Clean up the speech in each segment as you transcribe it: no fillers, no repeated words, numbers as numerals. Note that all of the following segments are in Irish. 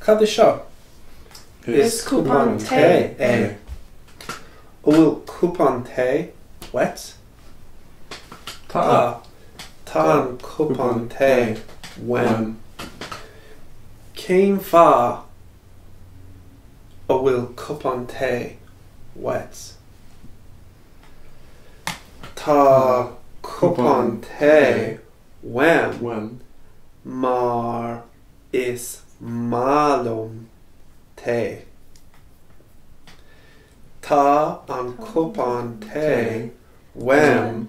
Cad é seo? Is cupán tae é. An bhfuil cupán tae uait? Tá. Tá an cupán tae uaim. Cén fáth a bhfuil cupán tae uait? Tá cupán tae uaim mar is maith liom tae. Tá an cupán tae uaim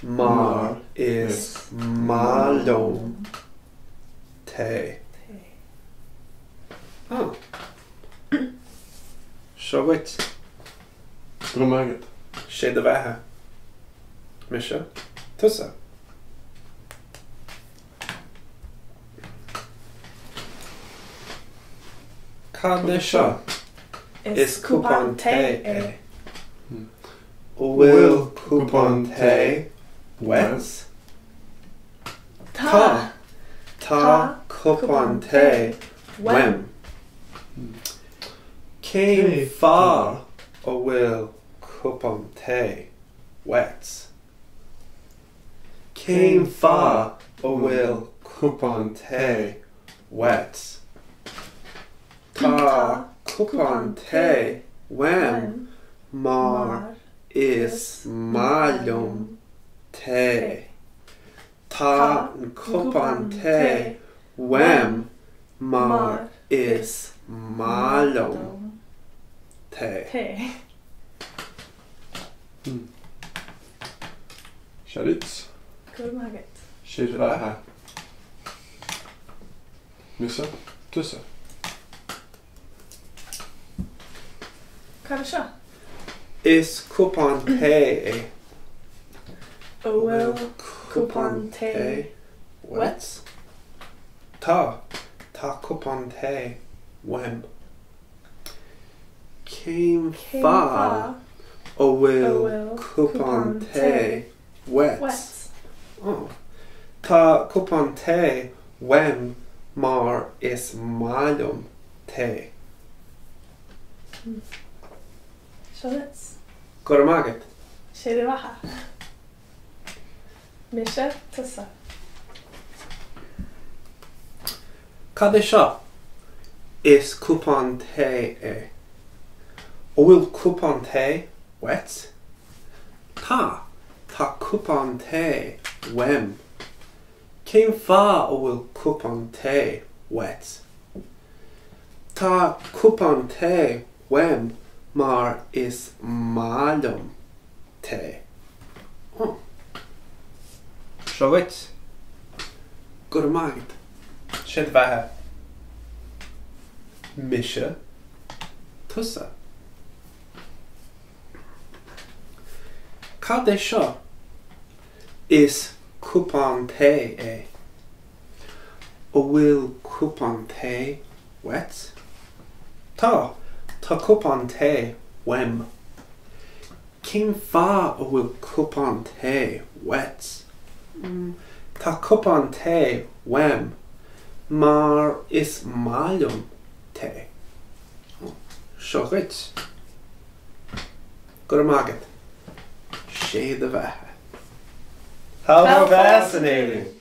mar is maith liom tae. Oh. Seo dhuit. Go raibh maith agat. Sé do bheatha. Mise. Tusa. Cad é seo? Is cupán tae é. An bhfuil cupán tae uait? Tá. Tá cupán tae uaim. Cén fáth a bhfuil cupán tae uait? Cén fáth a bhfuil cupán tae uait? Tá cupán tae uaim mar is maith liom tae. Tá an cupán tae uaim mar is maith liom tae. Seo duit. Go raibh maith agat. Sé do bheatha. Mise, tusa. Cad é seo? Is cupán tae é. An bhfuil cupán tae uait? Tá. Tá cupán tae uaim. Cén fáth a bhfuil cupán tae uait? Tá cupán tae uaim mar is maith liom tae. Seo duit. Go raibh maith agat. Sé do bheatha. Mise, tusa. Cad é seo? Is cupán tae é. An bhfuil cupán tae uait? Tá. Tá cupán tae uaim. Cén fáth a bhfuil cupán tae uait? Tá cupán tae uaim mar is maith liom tae. Oh. Seo dhuit. Go raibh maith agat. Sé do bheatha. Mise. Tusa. Cad é seo? Is cupán tae é. An bhfuil cupán tae uait? Tá. Tá cupán tae uaim. Cén fáth a bhfuil cupán tae uait? Tá cupán tae uaim mar is maith liom tae. Seo dhuit. Go raibh maith agat. Sé do bheatha. How fascinating!